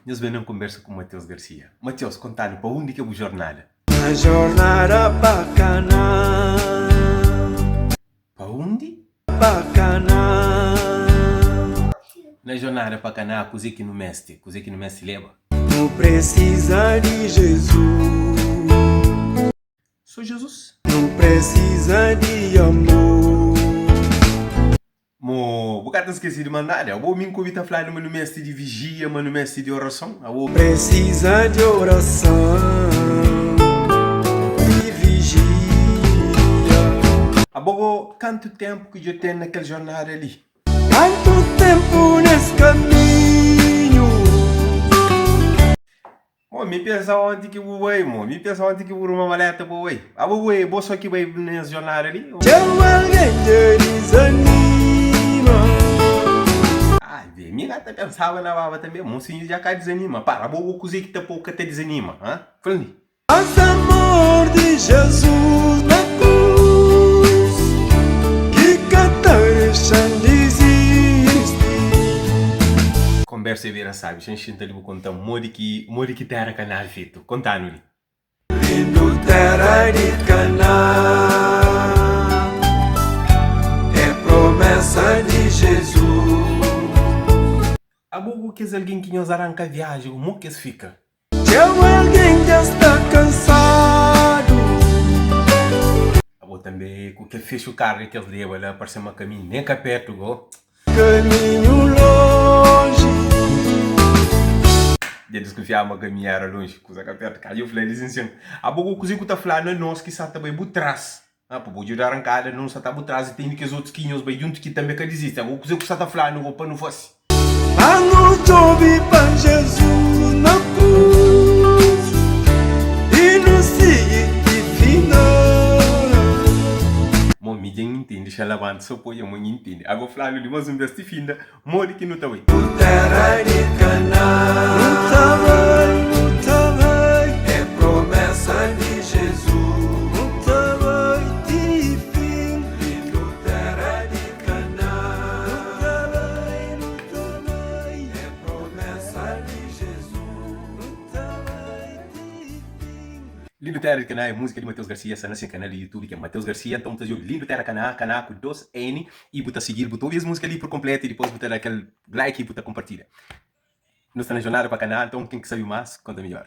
Nhos ben na un konbersa ku Mateus Garcia. Mateus, konta-nu pa undi ki é bu jornada? Na jornada pa Kanaan. Pa undi? Pa Kanaan. Na jornada pa Kanaan, kuzê ki nu meste? Kuzê ki nu meste leba? Nu presiza di Jesus. Sô Jesus? Nu presiza di amor. Mo, bu ka ta skese di mandada? Abo mi N ka obi ta fladu ma nu meste di vijia, ma nu meste di orason? Abo. Presiza di orason i vijia. Abo go, kantu tenpu ki djo ten na kel jornada li? Kantu tenpu nes kaminhu? Mo, mi pensa onti ki bu bai, mo, mi pensa onti ki bu ruma maleta bu bai. Abo bu é bo so ki bai nes jornada li? Txeu algen dja dizanima. Ai, be, mi ka ta pensaba na baba tanbe. Mosinhu dja ka dizanima. Para, abo bo kuze ki ta po ka ta dizanima, ha? Fla-m li. Mas amor di Jesus na krus ki ka ta dexa-m dizisti. Konbersa é bira sabi, xa N xinta li bu konta-m modi ki modi ki tera Kaná fetu. Konta-nu li. Lindu tera di Kaná é promesa di Jesus. Abo ku kes algen ki nhos aranka viaji ku mo ki es fika? Txeu algen dja sta kansadu. Abo tanbe ku kel fexu karni ki es leba la parse ma kaminhu nen ka pertu go. Kaminhu lonji. Dja diskunfiaba ma kaminhu era lonji, kuza ka pertu. Ka dja fla li sin sin. Abo go kuze ku ta fla na nos ki sa ta bai bu tras? Ah, pa bo djuda arankada, nu sa ta bu tras i tene kes otus ki nhos bai djuntu ki tanbe ka dizisti. Ago kuze ku sa ta fla-nu go pa nu fase? Ma nu djobe pa Jesus na krus i nu sigi ti final. Mo mi dja N intende, xa labanta so poi mo N intende. Ago fla-nu di mas un bes ti finda, modi ki nu ta bai? Nu tera di Kanaan. Nu ta bai, nu ta bai. É promesa di Jesus. Nu ta bai ti fin. Lindu tera di Kanaan. Nu ta bai, nu ta bai. É promesa di Jesus. Nu ta bai ti fin. Lindu Terra di Canaã é múzika di Mateus Garcia, sta na se kanal di YouTube ki é Mateus Garcia, nton bu ta djobe Lindu Terra Canaã, Canaã ku 2 N i bu ta sigil, bu ta obi es múzika li pur konpletu i dipôs bu ta da kel like i bu ta konpartilha. Nu sta na jornada pa Canaã, nton ken ki sabe más, konta midjor.